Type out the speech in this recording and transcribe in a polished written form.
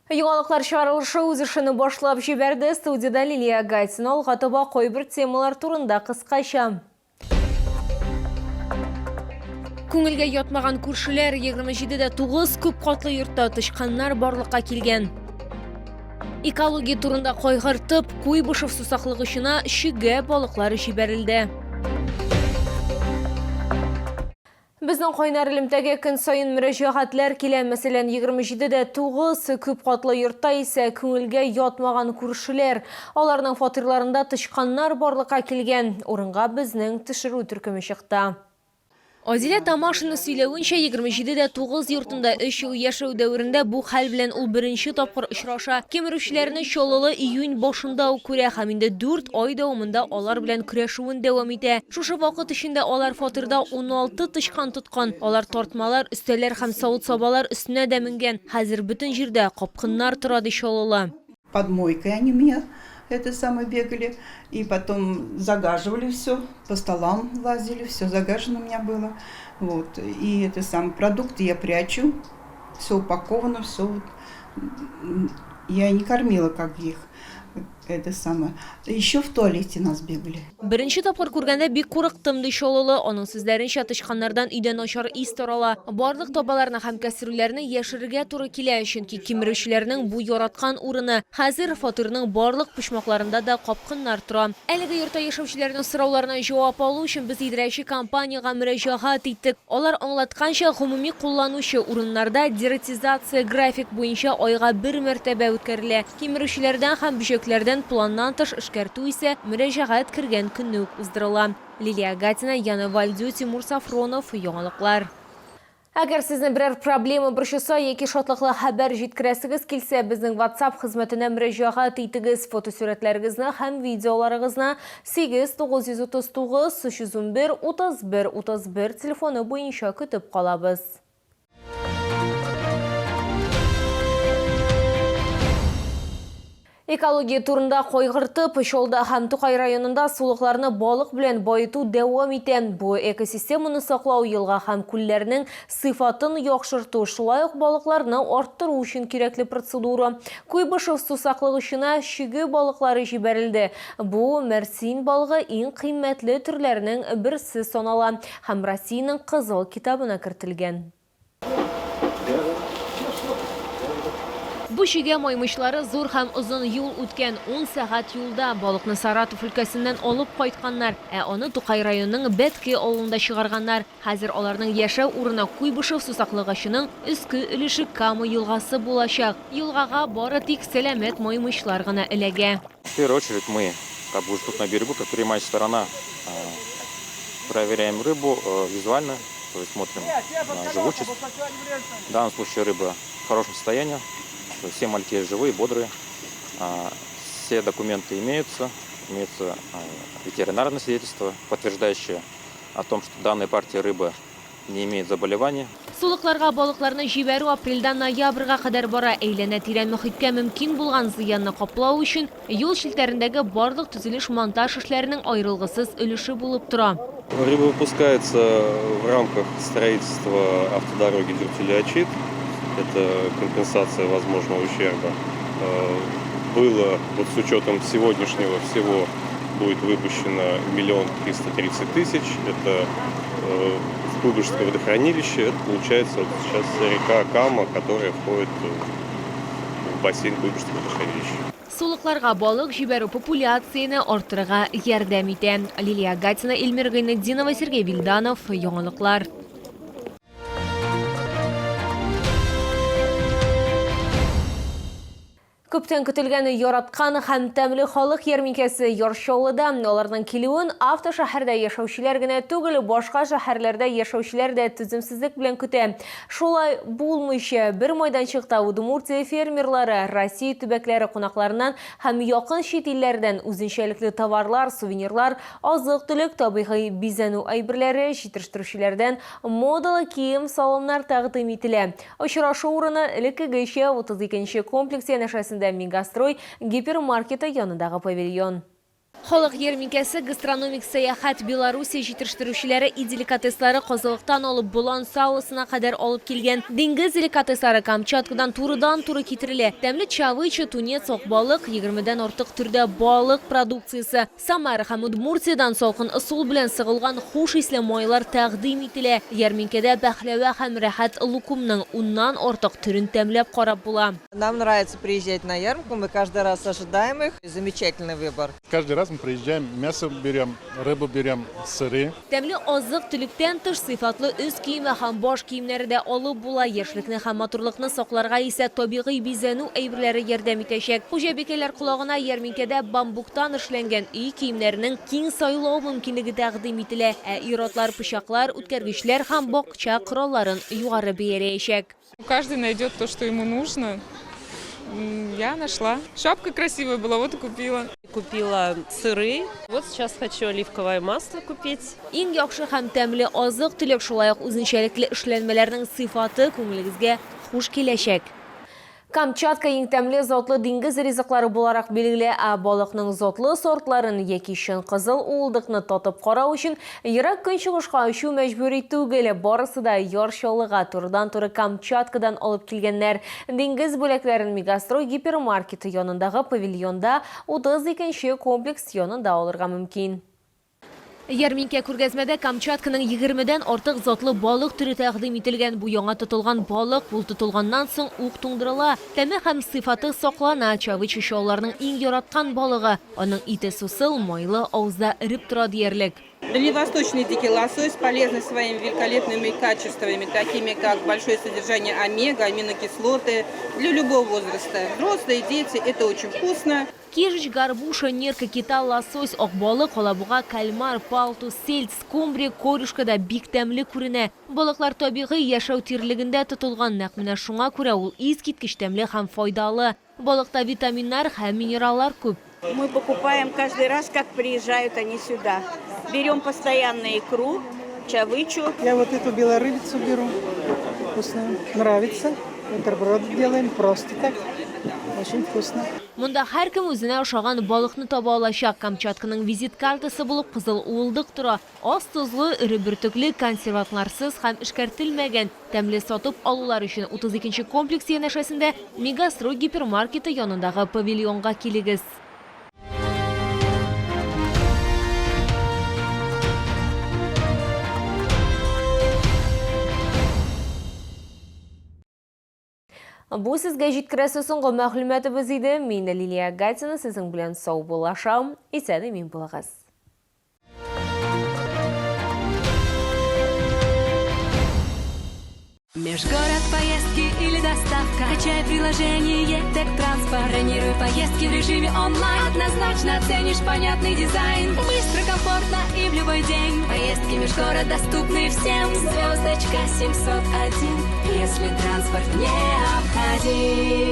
Яңалыклар чыгарылышы үз эшен башлап җибәрде. Студиядә Лилия Гатина. Алга таба кайбер темалар турында кыскача. Күңелгә ятмаган күршеләр 27 дә 9 күп катлы йортта тычканнар барлыкка килгән. Экология турында кайгыртып, Куйбышев сусаклагычына чөгә балыклары җибәрелде. Безнең кайнар элемтәгә көн саен мөрәҗәгатьләр килә. Мәсәлән, 27 дә 9 күп катлы йортта исә күңелгә ятмаган күршеләр. Аларның фатирларында тычканнар барлыкка килгән. Урынга безнең төшерү төркеме чыкты. Азилә Тамашина сөйләвенчә, 27 дә 9 йортында өч ел яшәү дәверендә бу хәл белән ул беренче тапкыр очраша. Кимерүчеләрне Чаллылы июнь башында ук күрә һәм инде дүрт ай дәвамында алар белән көрәшүен дәвам итә. Шушы вакыт эчендә алар фатирда 16 тычкан тоткан. Алар тартмалар, өстәлләр һәм савыт-сабалар өстенә дә менгән. Хәзер бөтен җирдә капкыннар тора, ди Чаллылы. Под мойкой они у меня это самое бегали, и потом загаживали все, по столам лазили, все загажено у меня было. Вот. И это самое, продукты я прячу, все упаковано, все вот. Я не кормила как их. Это самое. Еще в туалете нас бегали. Беренче тапкыр күргәндә бик курыктым, ди Чаллылы. Аның сүзләренчә, тычканнардан өйдә начар ис тарала. Барлык табаларны һәм кәстрүлләрне яшерергә туры килә, чөнки кимерүчеләрнең бу яраткан урыны. Хәзер фатирның барлык почмакларында да капкыннар тора. Әлеге йортта яшәүчеләрнең сорауларына җавап алу өчен без идарәче компаниягә мөрәҗәгать иттек. Алар аңлатканча, гомуми кулланучы урыннарда дератизация график буенча айга бер мәртәбә үткәрелә. Кимерүчеләрдән һәм бөҗәкләрдән планнан тыш эшкәртү исә мөрәҗәгать кергән көнне үк уздырыла. Лилия Гатина, Яна Вальдю, Тимур Сафронов, Яңалыклар. Әгәр сезне берәр проблема борчыса яки шатлыклы хәбәр җиткерәсегез килсә, безнең WhatsApp хезмәтенә мөрәҗәгать итегез. Фотосурәтләрегезне һәм видеоларыгызны 8 939 311 31 31 телефоны буенча көтеп калабыз. Экология турында кайгыртып, Чалда һәм Тукай районында сулыкларны балык белән баету дәвам итә. Бу экосистеманы саклау, елга һәм күлләрнең сыйфатын яхшырту, шулай ук балыкларны арттыру өчен кирәкле процедура. Куйбышев сусаклагычына чөге балыклары җибәрелде. Бу мәрсин балыгы иң кыйммәтле төрләрнең берсе санала һәм Россиянең Кызыл китабына кертелгән. Бу чигә маймычлары зур һәм озын юл үткән, ун сәгать юлда. Балыкны Саратов өлкәсеннән алып кайтканнар, ә аны Тукай районының Бәтке авылында чыгарганнар. Хәзер аларның яшәү урыны Куйбышев сусаклагычының өске өлеше Кама елгасы булачак. Елгага бары тик сәламәт маймычлар гына эләгә. В первую очередь мы, как бы уже тут на берегу, как принимающая сторона, проверяем рыбу визуально, то есть смотрим на живучесть. В данном случае рыба в хорошем состоянии, то есть все мальки живые, бодрые, все документы имеются, имеется ветеринарное свидетельство, подтверждающее о том, что данная партия рыбы не имеет заболеваний. Сулыкларга балыкларны җибәрү апрельдән ноябрьгә кадәр бара. Әйләнә-тирә мохиткә мөмкин булган зыянны каплау өчен юл челтәрендәге барлык төзелеш-монтаж эшләренең аерылгысыз өлеше булып тора. Рыба выпускается в рамках строительства автодороги Дюртюли-Ачит. Это компенсация возможного ущерба. Было, вот с учетом сегодняшнего всего, будет выпущено 1 330 000. Это в Куйбышевское водохранилище. Это получается вот сейчас река Кама, которая входит в бассейн Куйбышевского водохранилища. Сулыкларга балык җибәрү популяцияне арттырырга ярдәм итә. Лилия Гатина, Эльмира Гайнетдинова, Сергей Вильданов. Яңалыклар. Күптән көтелгән яраткан һәм тәмле халык ярминкәсе Яр Чаллыда. Аларның килүен автошәһәрдә яшәүчеләр генә түгел, башка шәһәрләрдә яшәүчеләр дә түземсезлек белән көтә. Шулай булмыйча, бер майданчыкта Удмуртия фермерлары, Россия төбәкләре кунакларыннан һәм якын чит илләрдән үзенчәлекле товарлар, сувенирлар, азык-төлек, табигый бизәнү әйберләре, җитештерүчеләрдән модалы кием-салымнар тәкъдим ителә. Очрашу урыны элеккегечә 32 нче комплекс янәшәсендә Мегастрой гипермаркеты янындагы павильон. Халык ярминкәсе гастрономик сәяхәт Белоруссия җитештерүчеләре и деликатеслары казылыктан алып болан салосына кадәр алып килгән. Диңгез деликатеслары Камчаткадан турыдан-туры китерелә. Тәмле чавыча, тунец, ак балык, егермедән артык төрдә балык продукциясе, Самара һәм Удмуртиядән салкын ысул белән сыгылган хуш исле майлар тәкъдим ителә. Ярминкәдә пәхләвә һәм рәхәт лукумның уннан артык төрен тәмләп карап була. Нам нравится приезжать на ярмарку, мы каждый раз ожидаем их. Замечательный выбор. Каждый раз мы приезжаем, мясо берем, рыбу берем, сыры. Тәмле азык-төлектән тыш сыйфатлы өс киеме һәм баш киемнәре дә алып була. Яшьлекне һәм матурлыкны сакларга исә табигый бизәнү әйберләре ярдәм итәчәк. Хуҗабикәләр колагына ярминкәдә бамбуктан эшләнгән өй киемнәренең киң сайлау мөмкинлеге тәкъдим ителә. Ә ир-атлар пычаклар, үткәргечләр һәм бакча коралларын югары бәяләячәк. Каждый найдет то, что ему нужно. Я нашла. Шапка красивая была, вот и купила. Купила сыры. Вот сейчас хочу оливковое масло купить. Иң яхшы һәм тәмле азык-төлек, шулай ук үзенчәлекле эшләнмәләрнең сыйфаты күңелегезгә хуш киләчәк. Камчатка иң тәмле затлы диңгез ризыклары буларак билгеле, ә балыкның затлы сортларын яки чын кызыл уылдыкны татып карау өчен Ерак Көнчыгышка очу мәҗбүри түгел, барысы да Яр Чаллыга турыдан-туры Камчаткадан алып килгәннәр. Диңгез бүләкләрен Мегастрой гипермаркеты янындагы павильонда 32 нче комплекс янында алырга мөмкин. Ярминкә-күргәзмәдә Камчатканың егермедән артык затлы балык төре тәкъдим ителгән. Бу яңа тотылган балык, ул тотылганнан соң ук туңдырыла. Тәме һәм сыйфаты саклана. Чавыча чаллыларның иң яраткан балыгы. Аның ите сусыл, майлы, авызда эреп тора диярлек. Дальневосточный дикий лосось полезный своими великолепными качествами, такими как большое содержание омега, аминокислоты для любого возраста. Взрослые, дети, это очень вкусно. Кижич, горбуша, нерка, кита, лосось, ак балык, алабуга, кальмар, палтус, сельдь, скумбрия, корюшка да бик тәмле күренә. Балыклар табигый яшәү тирелегендә тотылган, нәкъ менә шуңа күрә ул искиткеч тәмле һәм файдалы. Балыкта витаминнар һәм минераллар күп. Мы покупаем каждый раз, как приезжают они сюда. Берем постоянно икру, чавычу. Я вот эту белорыбицу беру. Вкусную. Нравится. Бутерброд делаем просто так. Очень вкусно. Монда һәркем үзенә ошаган балыкны таба алачак. Камчатканың визит картасы булып кызыл уылдык тора. Аз тозлы, эре бөртекле, консервантларсыз һәм эшкәртелмәгән. Тәмле сатып алулар өчен 32 нче комплекс янәшәсендә Мегастрой гипермаркеты янындагы павильонга килегез. Бу сезгә җиткерәсе соңгы мәгълүматыбыз иде. Мин Лилия Гатина сезнең белән саубуллашам. Исән-имин булыгыз. Межгород, поездки или доставка. Качай приложение Тек Транспорт. Бронируй поездки в режиме онлайн. Однозначно оценишь понятный дизайн. Быстро, комфортно и в любой день. Поездки межгород доступны всем. Звездочка 701, если транспорт необходим.